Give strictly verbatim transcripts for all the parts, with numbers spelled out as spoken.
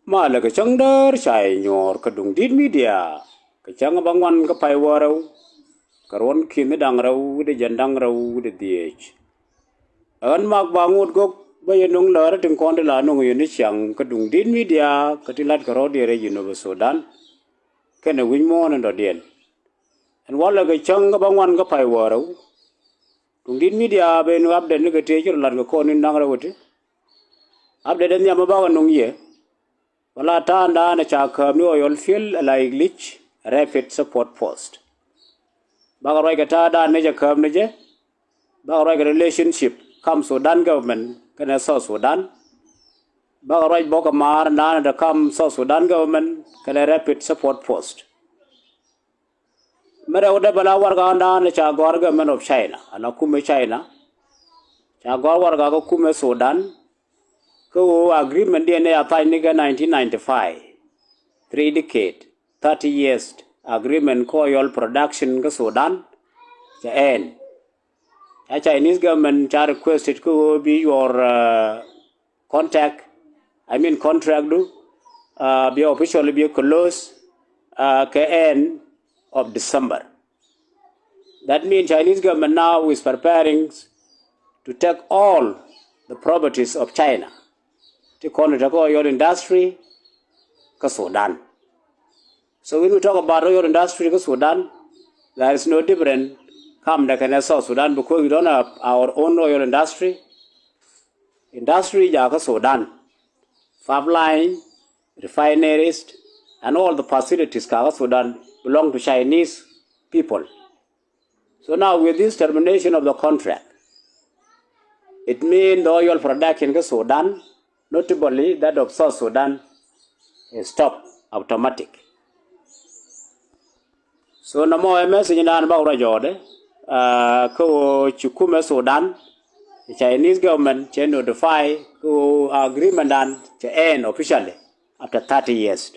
Malɛ kɛ cäŋ däär ca yɛ nyuɔɔr kä Duŋdi̱t Media kɛ cäŋ bäŋuan kä pay wäl rɛw, kɛ ruɔ̱n ki̱n da̱ŋ rɛw wi̱cdɛ jiɛn da̱ŋ rɛw wi̱cdɛ dhieec. Ɣän Mak Baŋot Gök bä yɛ nöŋ läär tin kɔn ti la nöŋ yɛ ni ciaŋ kä Duŋdi̱t Media kä ti la̱t kɛ rɔ̱diɛn rɛy Jinub Sudan kɛnɛ wi̱c muɔ̱ɔ̱n in dɔ̱diɛn. Ɛn walɛ kɛ cäŋ kä bäŋuan kä pay wäl rɛw, Duŋdi̱t Media ben update ni kɛ tëë ci rɔ la̱t kɛ kɔn in da̱ŋ rɛw iti. Update in nhiam mi bakɛ nöŋ yɛ, bä la ta̱a̱ŋdan ca kääp ni Oil Field ala Iglich Rapid Support Force. Bakɛ ruac kɛ ta̱a̱ŋdan ni ca kääp ni jɛ, bakɛ ruac kɛ relationship kam Sudan government kɛnɛ South Sudan. Bakɛ ruac bä kɛ maardan te kam South Sudan government kɛnɛ Rapid Support Force. Mi rɛwdɛ bä la warɛgakdan ca gɔ̱r government of China, ala kumɛ China. Ca gɔ̱r warɛgak kä kumɛ Sudan. Kä ɣöö agreement diɛn ɛ a tha̱a̱c ni kɛ nineteen ninety-five, three decade, thirty years agreement kä oil production kä Sudan. Cɛ ɛn, ca Chinese government ca requested kä ɣöö bi your uh, contact, I mean contract du, uh, bi officially bi close uh, kɛ end of December. That means Chinese government now is preparing to take all the properties of China. Ti kɔn te kä oil industry kä Sudan. So when we talk about oil industry kä Sudan, there is no different kam dɛ kɛnɛ South Sudan because we don't have our own oil industry. Industry ja kä Sudan, pipeline, refineries, and all the facilities ka kä Sudan belong to Chinese people. So now with this termination of the contract, it means the oil production kä Sudan, notably that of South Sudan, is stopped automatic. So nɔmɔ ɛ message dan bak rɔ jɔɔdɛ, uh, kä ɣöö ci kumɛ Sudan, Chinese government cɛ notify kä ɣöö agreement dan cɛ end officially after thirty years.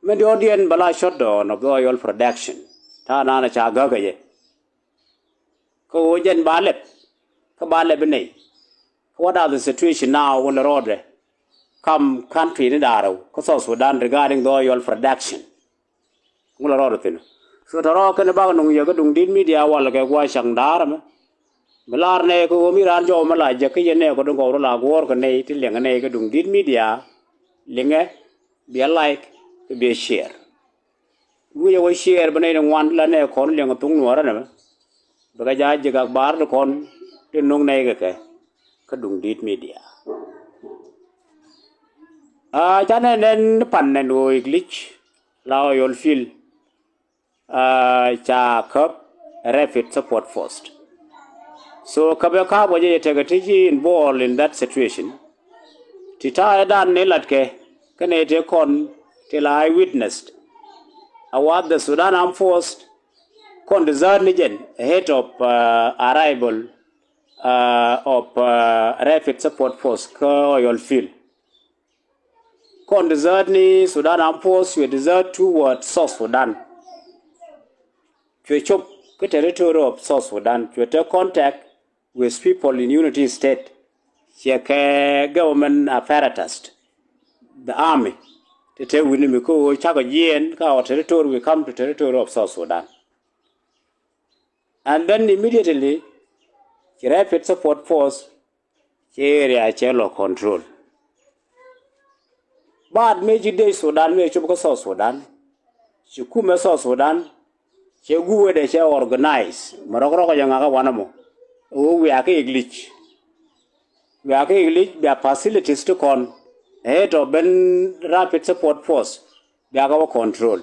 Mɛ diɔ̱ɔ̱diɛn bä la shutdown of the oil production. Ta̱a̱ naan ca gäk ɛ jɛ. Kä ɣöö jɛn ba lɛp, kä ba lɛp inɛy. What are the situation now wun lɛ rɔɔdɛ kam country ni da̱rɛw kä South Sudan regarding the oil production? Wun lɛ rɔɔdɛ thin. So tɔ̱ rɔɔk kɛn bak nuŋ yɛ kä Duŋdi̱t Media wal kɛ gua̱a̱c ca̱ŋ da̱a̱r ɛmɛ. Mi lar nɛy kä ɣöö mi raan jɔw mi la jek kä yɛn nɛy kɔ duŋ kɔw rɔ la guɔ̱ɔ̱r kɛ nɛy ti liɛŋ nɛy kä Duŋdi̱t Media. Liŋɛ, biɛ like, kɛ biɛ share. Wi̱cɛ wä share bä nɛy ni ŋuan la nɛy kɔn liɛŋ thuŋ nuɔɔrä nɛmɛ. Bɛ kɛ ja̱ ji̱ gak bar ti kɔn ti nuŋ nɛy kɛ kɛ kä Duŋdi̱t Media. Aa, ca nɛn nɛn pan nɛn ɣöö Iglich la oil field. Aa, ca käp Rapid Support Force. So käpɛ ka̱p wä jɛ jɛ tekɛ ti ci involved in that situation. Ti ta̱a̱ ɛ dan ni latkɛ kɛnɛ ti kɔn ti la eyewitness. A what the Sudan Armed Force kɔn desert ni jɛn ahead of uh, arrival uh, of uh, Rapid Support Force kä oil field. Kɔn desert ni Sudan Armed Force cuɛ desert toward South Sudan. Cuɛ cop kä territory of South Sudan. Cuɛ tek contact with people in Unity State. Ciɛ kɛ government apparatus, the army. Te te wi̱ni mi kä ɣöö cakɔ jiɛɛn kä our territory, we come to territory of South Sudan. And then immediately ci Rapid Support Force ci area cɛ lɔ control. Baad mëë ci dec Sudan mëë cop kä South Sudan, ci kumɛ South Sudan cɛ guwedɛ cɛ organize mɛ rɔk rɔk jɛ ŋakä wanɛ mɔ. Ɣöö wiakä Iglich, wiakä Iglich bia facilities ti kɔn ɛ tɔ ben Rapid Support Force biakä wä control.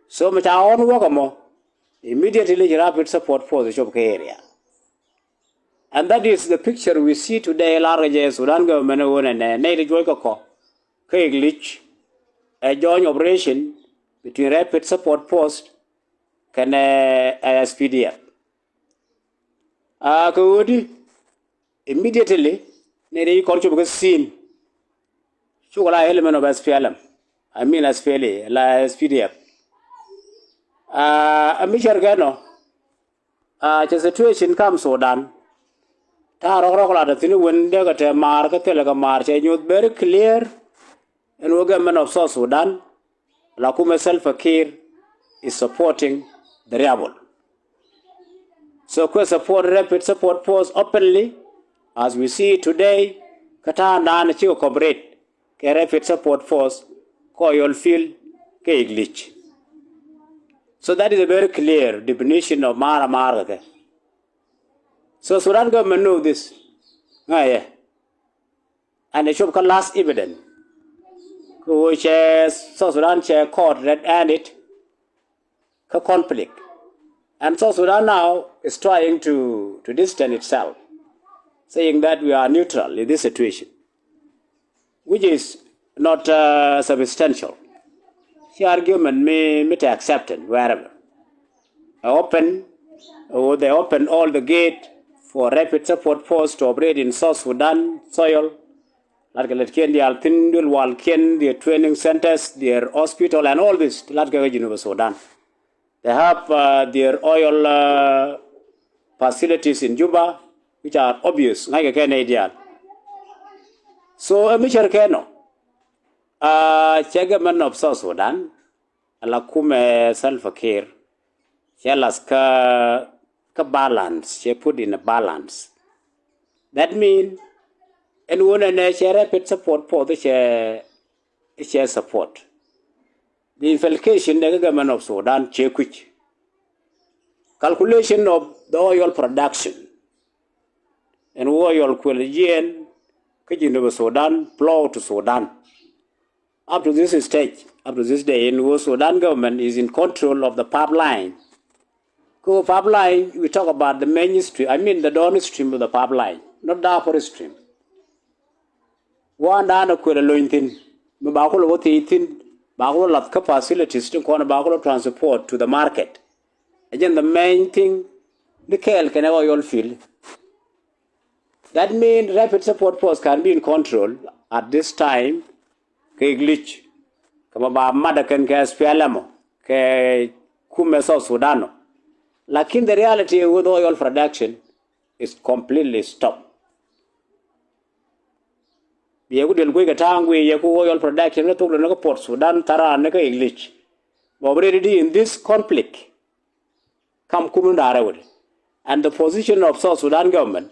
So mɛ ca ɣɔn wäkä mɔ, immediately ci Rapid Support Force cop kä area. And that is the picture we see today. Lar kɛ jɛ Sudan government ɛ ɣöö nɛ nɛ nɛy ti juɔc kɛ kɔ kä Iglich, a joint operation between Rapid Support Force kɛnɛ S P D F. Aa, kɛ ɣöö di immediately nɛy ti kɔn cop kä scene, cukɛ la element of S P L M, I mean S P L A la S P D F. Aa, a mi cär kɛ nɔ, aa, cɛ situation kam Sudan. Ta̱a̱ rɔ̱k rɔ̱k la te thi̱n i̱ wen dee kɛ te maar kä thilɛ kɛ maar cɛ nyuɔ̱th very clear. Ɛn wä government of South Sudan la kumɛ Salva Kiir is supporting the rebel. So kuɛ support Rapid Support Force openly as we see today. Kä ta̱a̱ naan cikɛ cooperate kɛ Rapid Support Force kä Oyol Field kä Iglich. So that is a very clear definition of maar a maar kɛ kɛ. So Sudan government know this. Ŋa̱ yɛ. And ɛ cop kä last evidence. Kä wee cɛ South Sudan cɛ caught red handed kä conflict. And South Sudan now is trying to, to distance itself, saying that we are neutral in this situation, which is not uh, substantial. Ci argument mi, mi te accepted wherever. Ɛ open, oh, they open all the gate for Rapid Support Force to operate in South Sudan soil. Latkɛ lät kiɛn diaal thi̱n, duël wal kiɛn, their training centers, their hospital and all this. Latkɛ kä Junub Sudan. They have uh, their oil uh, facilities in Juba, which are obvious. Ŋa̱ckɛ kɛ nɛy diaal. So ɛ mi cär kɛ nɔ. Uh, cɛ government of South Sudan ala kumɛ Salva Kiir cɛ lath kä, kä balance, cɛ put in a balance. That mean ɛn wunɛ nɛ cɛ Rapid Support Force cɛ, cɛ support. The implication dɛ kä government of Sudan cɛ kui̱c. Calculation of the oil production ɛn wä oil kuɛl jiɛn kä Junub Sudan flow to Sudan. Up to this stage, up to this day, in South Sudan government is in control of the pipeline. Ko pipeline, we talk about the main stream, I mean the downstream of the pipeline, not the upstream. Wan dan a kuɛl a lony thin, mi ba kulo wä thiec thin, ba kulo lath kä facilities tin kɔn ba kulo transport to the market. Again, the main thing, the kɛɛl kɛnɛ oil field. That means Rapid Support Force can be in control at this time kɛ Iglich. Kɛ ma ba madɛ kɛn kɛ S P L M ɔ, kɛ kumɛ South Sudan ɔ. Lakin the reality with oil production is completely stopped. Bi yɛ ku diɛl guic kɛ ta̱a̱ŋ guic yɛ ku oil production kä thok dɛ ni kä Port Sudan tharan ni kä Iglich. But already in this conflict, kam kum ni da̱rɛ wut. And the position of South Sudan government,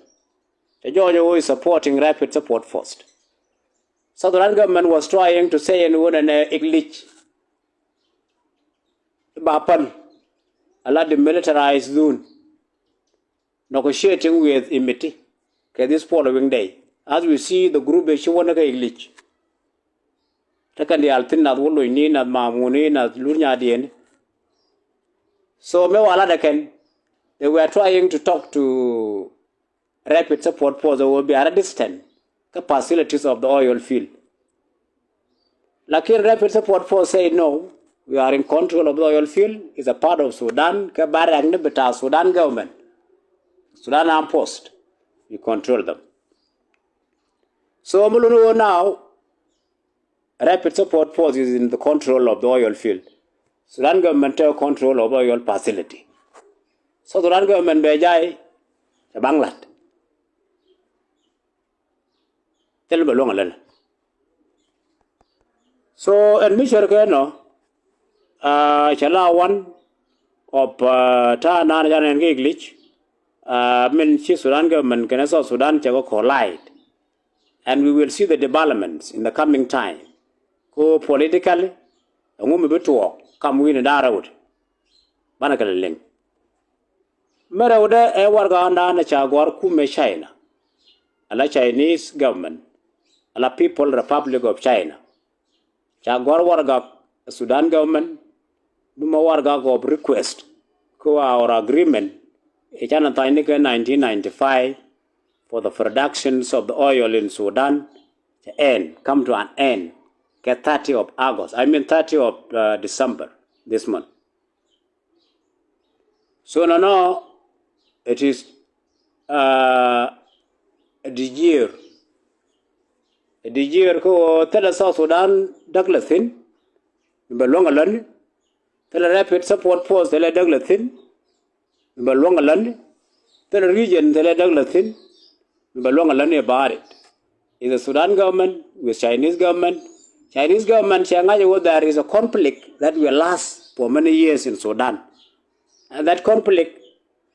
cɛ jɔɔc ɛ wä is supporting Rapid Support Force. South Sudan government was trying to say ɛn wun ɛn Iglich ba päl ala demilitarized zone, negotiating with Hemedti kɛ this following day. As we see the group ɛ ci wä ni kä Iglich. Te kɛn diaal thi̱n nath wä lony ni, nath mamuni, nath lur nyadiɛni. So mi wala dɛ kɛn, they were trying to talk to Rapid Support Force who will be at a distance kä facilities of the oil field. Lakin Rapid Support Force say no, we are in control of the oil field, is a part of Sudan, kä barrack ni bita Sudan government. Sudan Armed Force, we control them. So mi luni wä now, Rapid Support Force is in the control of the oil field. Sudan government take control of oil facility. So Sudan government bɛ jay cɛ baŋ lat. Thil bɛ luɔŋ a lɛl. So ɛn mi cär kɛ nɔ, uh, cɛ la one of uh, ta̱a̱ naan ca nɛn kɛ Iglich. Uh, min ci Sudan government kɛnɛ South Sudan cɛ kɛ collide. And we will see the developments in the coming time. Ko politically, ɛŋu mi bi tuɔɔk kam wi̱i̱ni da̱rɛ wut. Banɛ kɛ lɛ liŋ. Mɛrɛ wut ɛ warɛgak dan ca gɔ̱a̱r kumɛ China. Ala Chinese government. Ala People Republic of China. Ca gɔ̱a̱r warɛgak Sudan government. Bimɛ warɛgak of request kä our agreement. I̱ canɛ tha̱a̱ny ni kɛ nineteen ninety-five for the productions of the oil in Sudan. Cɛ end, come to an end. Kɛ thirty of August, I mean thirty of uh, December this month. So nɔnɔ, it is uh, a dijier. A dijier kä wä thilɛ South Sudan däk lɛ thi̱n. Bɛ luäŋ a lätni. Thilɛ Rapid Support Force thilɛ däk lɛ thi̱n. Bɛ luäŋ a lätni. Thilɛ region thilɛ däk lɛ thi̱n. Mi bɛ luäŋ a lätni about it. Is the Sudan government with Chinese government. Chinese government cɛ ŋa̱c ɛ ɣöö there is a conflict that will last for many years in Sudan. And that conflict,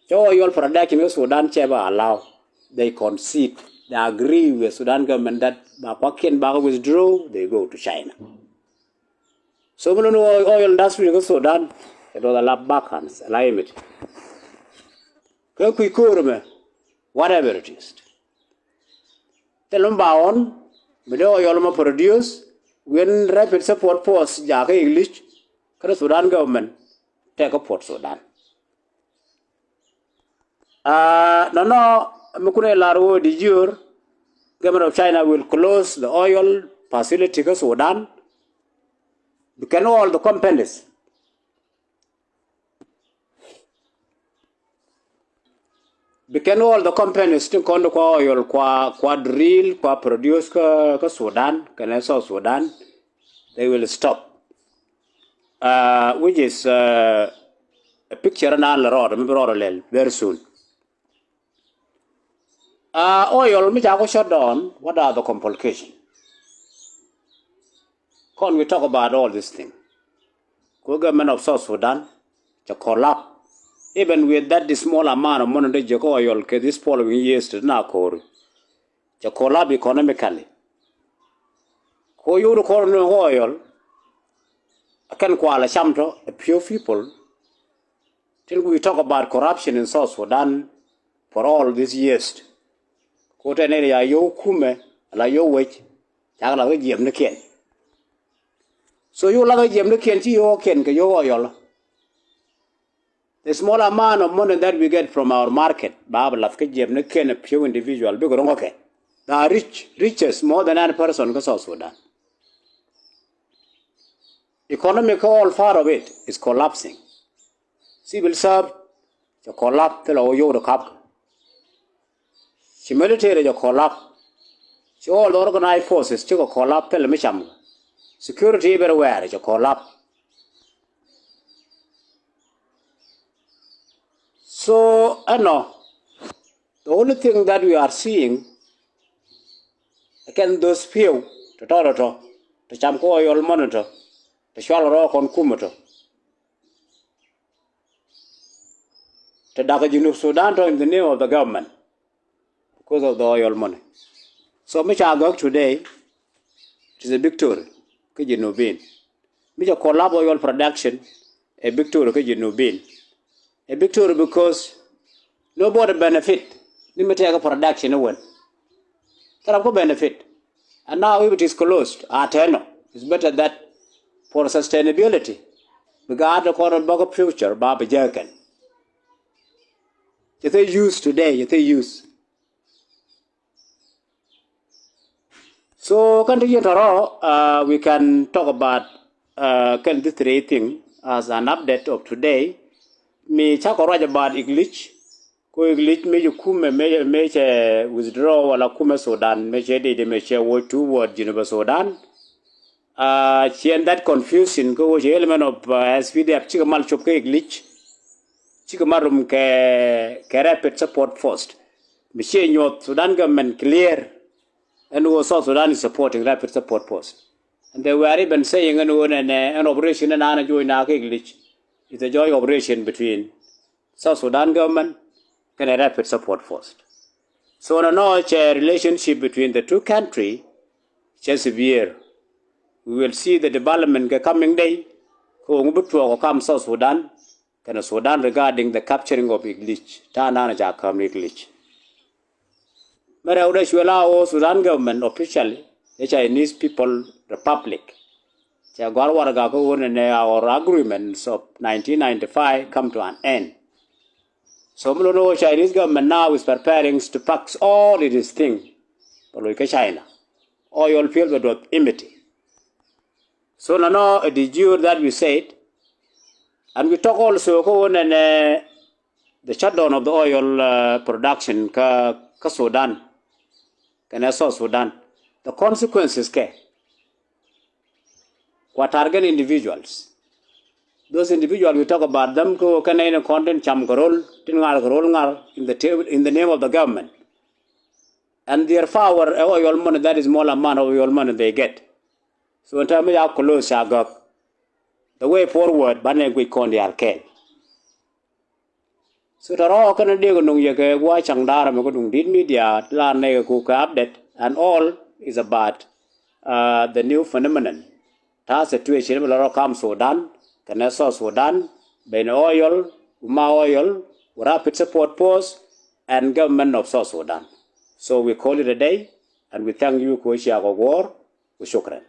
cɛ oil production kä Sudan cɛ bɛ allow. They concede. They agree with Sudan government that ba kuakiɛn ba withdraw, they go to China. So mi luni oil industry kä Sudan, it was a la back hands, a la imit. Kä kui̱ ko̱r mɛ, whatever it is. Thil mi ba ɣɔn mi dee oil mɛ produce, when Rapid Support Force jakä English kä Sudan government tɛk kä Port Sudan. Nɔnɔ mi kun ilar wä di jiör, government of China will close the oil facility kä Sudan. Bi kɛn all the companies, bi kɛn all the companies tin kɔn di kua oil, kua, kua drill, kua produce kä, kä Sudan kɛnɛ South Sudan, they will stop. Which is a picture nan lɛ rɔɔd mi bi rɔɔd lɛl very soon. Oil mi ca ku shut down, what are the complication? Kɔn we talk about all this thing. Ku government of South Sudan cɛ collapse. Even with that small amount of money dee jɛ kä oil kɛ this following years ti na ko̱ri, cɛ collapse economically. Ku yuri kɔn ni oil, a kɛn kualɛ cam tɔ a few people. Tin we talk about corruption in South Sudan for all these years. Ku tɛn ni ya yo̱w kumɛ la yo̱w wec, cak la kä jiɛm ni kiɛn. So yo̱w la kä jiɛm ni kiɛn, ci yo̱w kiɛn kɛ yo̱w oil. The small amount of money that we get from our market, ba bi lath kä jiɛm ni kiɛn a few individual bikɛ ro̱ŋ kɛ. They are rich, riches more than any person kä South Sudan. Economy kä all part of it is collapsing. Civil serve cɛ collapse, thilɛ wä yio̱w di kap. Ci military cɛ collapse. Ci all the organized forces cikɛ collapse, thilɛ mi cam. Security everywhere cɛ collapse. So ɛnɔ, the only thing that we are seeing, kɛn those few tɔ̱tɔ̱ tɔ̱tɔ̱ ti cam kä oil money tɔ, ti cual rɔ kɔn kumɛ tɔ, ti dakä Junub Sudan tɔ in the name of the government because of the oil money. So mi ca gɔ̱k today, it is a victory kä Junubin. Mi ca collapse oil production, a victory kä Junubin. A victory because nobody benefit ni mi tɛk kä production ni wen. Thil rap kä benefit. And now if it is closed, a tɛnɔ, it's better that for sustainability, bi gaat kɔn bä kä future ba bi jääkɛn. Cɛ thil use today, cɛ thil use. So kɛn ti yɛn tɔrɔ, we can talk about kɛn this three thing as an update of today. Mi ca kɔ ruac about English, ko English mëë ci kumɛ mëë cɛ withdraw wala kumɛ Sudan mëë cɛ dee dee mëë cɛ wä toward Junub Sudan. Ciɛn that confusion kä wä cɛ element of S P D F cikɛ mal cop kä English, cikɛ mal rum kɛ kɛ Rapid Support Force. Mi ciɛ nyuɔth Sudan government clear ɛn wä South Sudan is supporting Rapid Support Force. And they were even saying ɛn wä nɛnɛ ɛn operation ɛn an a join na kä English is a joint operation between South Sudan government kɛnɛ Rapid Support Force. So nɔnɔ cɛ relationship between the two country cɛ severe. We will see the development kɛ coming day. Kä wä ŋu bi tuɔɔk ɔ kam South Sudan kɛnɛ Sudan regarding the capturing of English. Ta̱a̱ nan ca käm English. Mɛ rɛw dee cuɛ la wä Sudan government officially, the Chinese People Republic. Cɛ gɔ̱a̱r warɛga kä wä nɛnɛ our agreements of nineteen ninety-five come to an end. So mi lon wä Chinese government now is preparing to pack all its thing bɛ loc kä China. Oil field bɛ duɔth empty. So nɔnɔ it is due that we said, and we talk also kä wä nɛnɛ the shutdown of the oil production kä Sudan kɛnɛ South Sudan, the consequences kɛ kua target individuals. Those individuals we talk about them kä wä kɛnɛ in kɔn tin cam kɛ rol, tin ŋar kɛ rol ŋar in the name of the government. And their power, ɛ Oyol money, that is small amount of Oyol money they get. So ɛn täämɛ mi ca close ca gɔ̱k. The way forward banɛ guic kɔn diaal kɛɛl. So tɔ̱ rɔɔk kɛn dee kɛ nuŋ yɛ kɛ gua̱a̱c caŋ da̱a̱r ɛmɛ kɛ nuŋ di̱t media ti la nɛy kɛ ku kɛ update and all is about uh, the new phenomenon. Ta̱a̱ situation mi la rɔ kam Sudan kɛnɛ South Sudan, ben Oyol, Uma Oyol, Rapid Support Force and government of South Sudan. So we call it a day and we thank you kɛ cia kɔ guɔ̱ɔ̱r. Wa shukran.